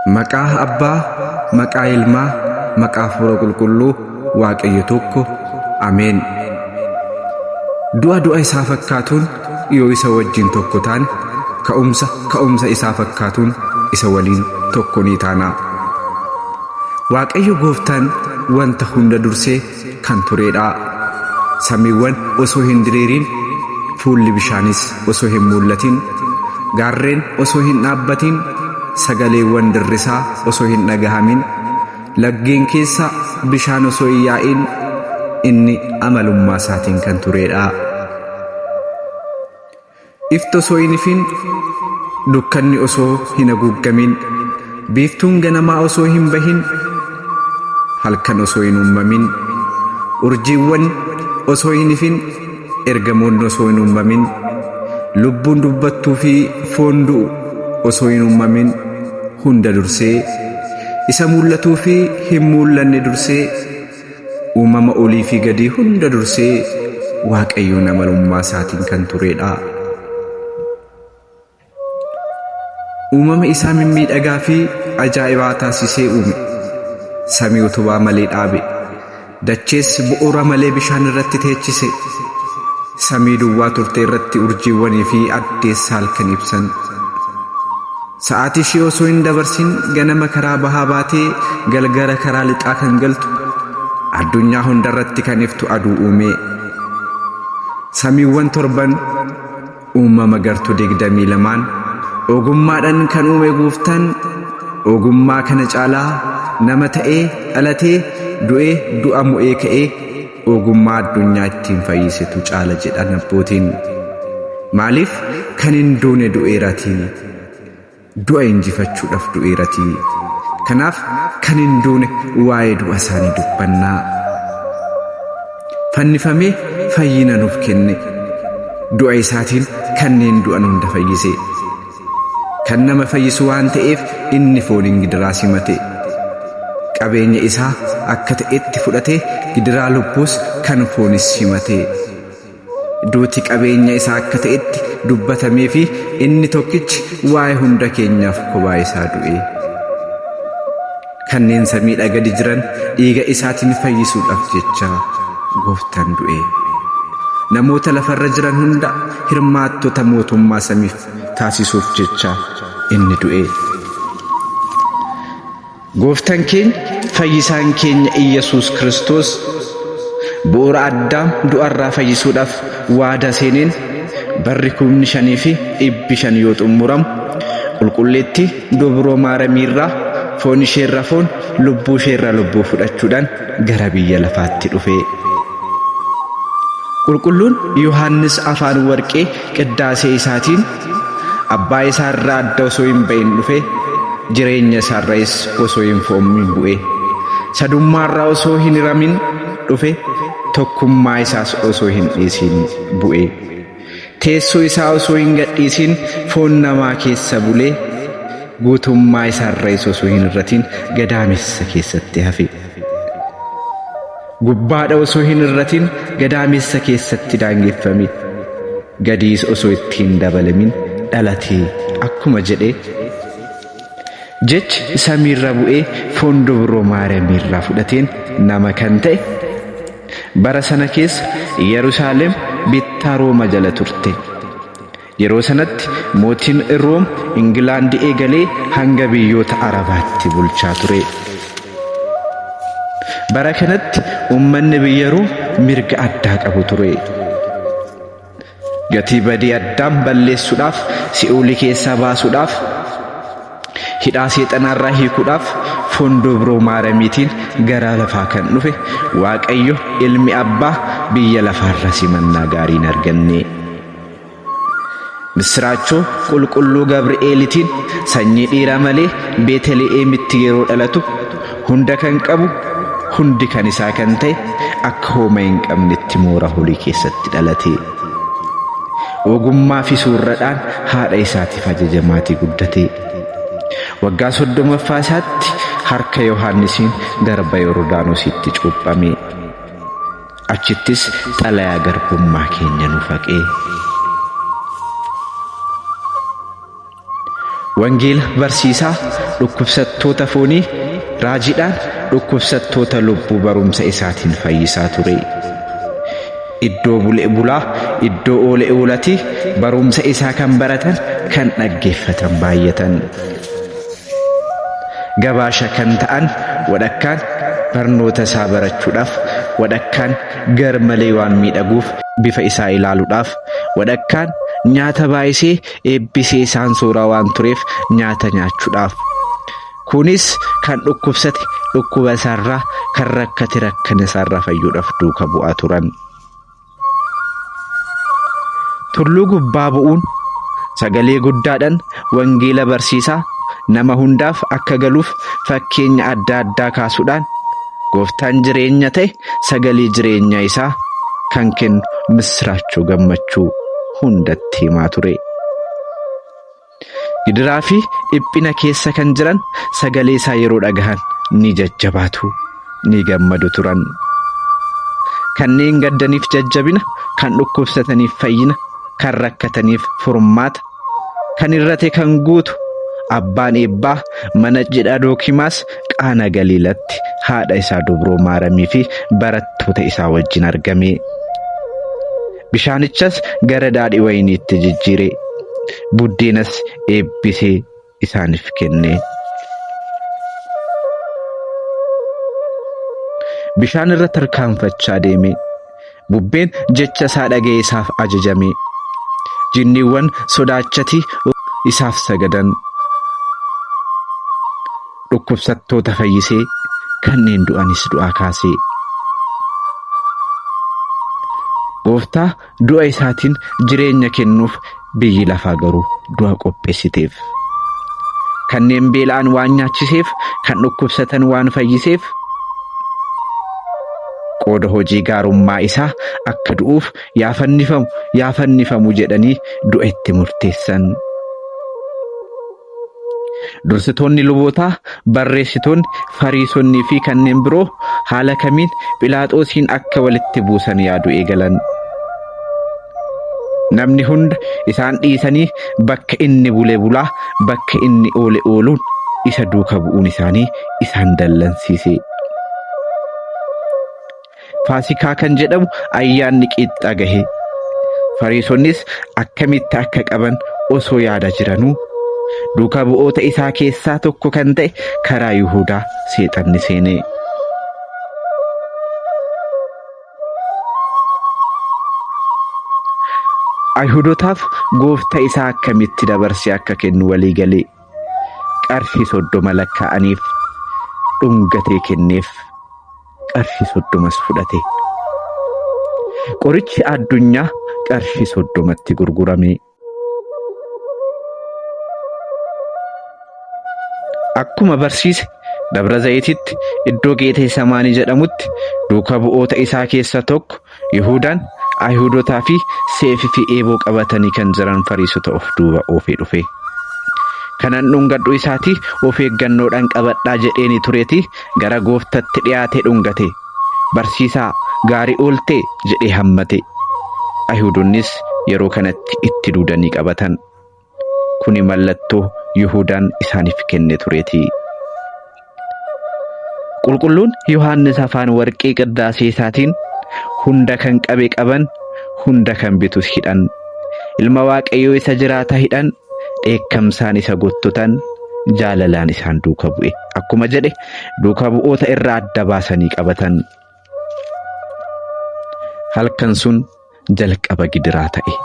Maqaa Abbaa, maqaa Ilmaa, maqaa Hafuura Qulqulluu, Waaqayyo tokko. Ameen. Du'a du'a isaa fakkaatuun yoo isa wajjin tokko taane, ka'umsa ka'umsa isaa fakkaatuun isa waliin tokko ni taana. Waaqayyo gooftaan wanta hunda dursee kan tureedha. Samiiwwan osoo hin diriirin, fuulli bishaanis osoo hin mul'atin, gaarreen osoo hin dhaabbatin, sagaleewwan dirrisaa osoo hin dhagahamin, laggeen keessa bishaan osoo hin yaa'in, inni amalummaa isaatiin kan tureedha. Ifti osoo hin ifin, dukkanni osoo hin haguuggamin, biiftuun ganamaa osoo hin bahin, halkan osoo hin uumamin, urjiiwwan osoo hin ifin, ergamoonni osoo hin uumamin, lubbuun dubbattuu fi foon du'u osoo hin uumamin hunda dursee, isa mul'atuu fi hin mul'anne dursee, uumama olii fi gadii hunda dursee Waaqayyoon amalummaa isaatiin kan turedha. Uumama isaa mimmiidhagaa fi ajaa'ibaa taasisee uume. Samii utubaa malee dhaabe. Dachees bu'uura malee bishaan irratti teechise. Samii duwwaa turte irratti urjiiwwanii fi addeessa halkan ibsan. Sa'aatii ishee osoo hin dabarsin ganama karaa bahaa baatee galgala karaa lixaa kan galtu addunyaa hundarratti kan iftu aduu uume. Samiiwwan torban uumama gartuu 22n ogummaadhaan kan uume gooftaan ogummaa kana caalaa nama ta'ee dhalatee du'ee du'a mo'ee ka'ee ogummaa addunyaa ittiin fayyisetu caala jedhan abbootiin. Maaliif kan hin duune du'eeratii? Du'a injifachuudhaaf du'eeratii. Kanaaf kan hin duune waa'ee du'a isaanii dubbannaa. Fannifamee fayyina nuuf kenne. Du'a isaatiin kanneen du'an hunda fayyise. Kan nama fayyisu waan ta'eef inni fooniin gidiraa simate. Qabeenya isaa akka ta'etti fudhatee gidiraa lubbuus kan foonis simate. Duuti qabeenya isaa akka ta'etti dubbatamee fi inni tokkichi waa'ee hunda keenyaaf kophaa isaa du'e. Kanneen samiidha gadi jiran dhiiga isaatiin fayyisuudhaaf jecha gooftaan du'e. Namoota lafarra jiran hunda hirmaattota mootummaa samiif taasisuuf jecha inni du'e. Gooftaan keenya fayyisaan keenya Iyyasuus Kiristoos bu'uura Addaam du'arraa fayyisuudhaaf waadaa seeneen barri 5500 yoo xumuramu qulqulleettii dubroo Maaramiirraa foon isheerraa foon lubbuu isheerraa lubbuu fudhachuudhaan gara biyya lafaatti dhufe. Qulqulluun Yohaannis afaan warqee qiddaasee isaatiin abbaa isaarraa adda osoo hin bahin dhufe, jireenya isaarraayis osoo hin fo'amin bu'e. Sadummaarraa osoo hin hiramin dhufe, tokkummaa isaas osoo hin dhiisin bu'e. Teessoo isaa osoo hin gadhiisin foon namaa keessa bulee, guutummaa isaarraayis osoo hin hir'atin gadaamessa keessatti hafe. Gubbaadha osoo hin hir'atin gadaamessa keessatti daangeffame. Gadiis osoo itti hin dabalamin dhalatee akkuma jedhe jechi samiirra bu'ee foon dubroo Maariyaamiirraa fudhateen nama kan ta'e bara sana keessa Yerusaalem bittaa Rooma jala turte. Yeroo sanatti mootiin Room Ingilaandi eegalee hanga biyyoota Arabaatti bulchaa ture. Bara kanatti uummanni biyya Room mirga addaa qabu ture. Gatii badii Addaam balleessuudhaaf, si'oolii keessaa baasuudhaaf, hidhaa seexanaarraa hiikuudhaaf foon dubroo Maaramiitiin gara lafaa kan dhufe Waaqayyo ilmi abbaa biyya lafaarra simannaa gaarii hin arganne. Missiraachoo qulqulluu Gabri'eelitiin sanyii dhiiraa malee Beeteli'eemitti yeroo dhalatu hunda kan qabu hundi kan isaa kan ta'e akka hooma hin qabnetti moora horii keessatti dhalate. Ogummaa fi suurradhaan haadha isaatiif ajajamaatii guddate. Waggaa 30ffaa isaatti harka Yohaannisiin garba Yordaanositti cuuphame. Achittis xalayaa garbummaa keenya nuuf haqee. Wangeela barsiisaa dhukkubsattoota foonii raajiidhaan dhukkubsattoota lubbuu barumsa isaatiin fayyisaa ture. Iddoo bule bulaa, iddoo oole oolati barumsa isaa kan baratan, kan dhaggeeffatan baay'atan. Gabaasha kan ta'an wadhakkaan barnoota isaa barachuudhaaf, wadhakkaan gar malee waan miidhaguuf bifa isaa ilaaluudhaaf, wadhakkaan nyaata baay'isee eebbisee isaan sooraa waan tureef nyaata nyaachuudhaaf. Kunis kan dhukkubsate dhukkuba isaarraa, kan rakkate rakkina isaarraa fayyuudhaaf duuka bu'aa turan. Tulluu gubbaa bu'uun sagalee guddaadhaan wangeela barsiisaa nama hundaaf akka galuuf fakkeenya adda addaa kaasuudhaan gooftaan jireenya ta'e sagalee jireenya isaa kan kennu misraachuu gammachuu hundatti himaa ture. Gidiraa fi dhiphina keessa kan jiran sagalee isaa yeroo dhagahan ni jajjabaatu, ni gammadu turan. Kanneen gaddaniif jajjabina, kan dhukkubsataniif fayyina, kan rakkataniif furmaata, kan irrate kan guutu, abbaan eebbaa mana cidha Dookimaas Qaana Galiilatti haadha isaa dubroo Maaramii fi barattoota isaa wajjin argame. Bishaanichas gara daadhii wayiniitti jijjiire. Buddeenas eebbisee isaaniif kenne. Bishaan irra tarkaanfachaa deeme. Bubbeen jecha isaa dhaga'ee isaaf ajajame. Jinniiwwan sodaachatii isaaf sagadan. Dhukkubsattoota fayyisee kanneen du'anis du'aa kaasee. Gooftaa du'a isaatiin jireenya kennuuf biyyi lafaa garuu du'a qopheessiteef. Kanneen beela'an waan nyaachiseef, kan dhukkubsatan waan fayyiseef, qooda hojii gaarummaa isaa akka du'uuf yaa fannifamu, yaa fannifamu jedhanii du'a itti murteessan. Dursitoonni lubootaa, barreessitoonni, fariisonnii fi kanneen biroo haala kamiin Philaaxoosiin akka walitti buusan yaadu eegalan. Namni hunda isaan dhiisanii bakka inni bule bulaa, bakka inni oole ooluun isa duuka bu'uun isaanii isaan dallansiise. Faasikaa kan jedhamu ayyaanni qiixxaa gahe. Fariisonnis akkamitti akka qaban osoo yaada jiranuu duuka bu'oota isaa keessaa tokko kan ta'e karaa Yihuudaa seexanni seene. Ayihudotaaf goofta isaa akkamitti dabarsee akka kennu walii galee qarshii 30 lakkaa'aniif dhungatee kenneef. Qarshii 30s fudhate. Qorichi addunyaa qarshii 30tti gurgurame. Akkuma barsiise Dabra Zayititti iddoo Geetesamaanii jedhamutti duuka bu'oota isaa keessa tokko Yihudaan Ayihudotaa fi seefii fi eeboo qabatanii kan jiran Fariisota of duuba oofee dhufe. Kanan dhungadhu isaatii of eeggannoodhaan qabadhaa jedheeni tureetii gara gooftatti dhiyaatee dhungate. Barsiisaa gaarii ooltee jedhee hammate. Ayihudonnis yeroo kanatti itti duudanii qabatan. Kuni mallattoo Yihudaan isaaniif kenne tureetii. Qulqulluun Yohaannis afaan warqii qiddaasee isaatiin hunda kan qabe qaban, hunda kan bitus hidhan. Ilma Waaqayyoo isa jiraata hidhan, dheekkamsaan isa gottotan, jaalalaan isaan duuka bu'e. Akkuma jedhe duuka bu'oota irraa adda baasanii qabatan. Halkan sun jalqaba gidiraa ta'e.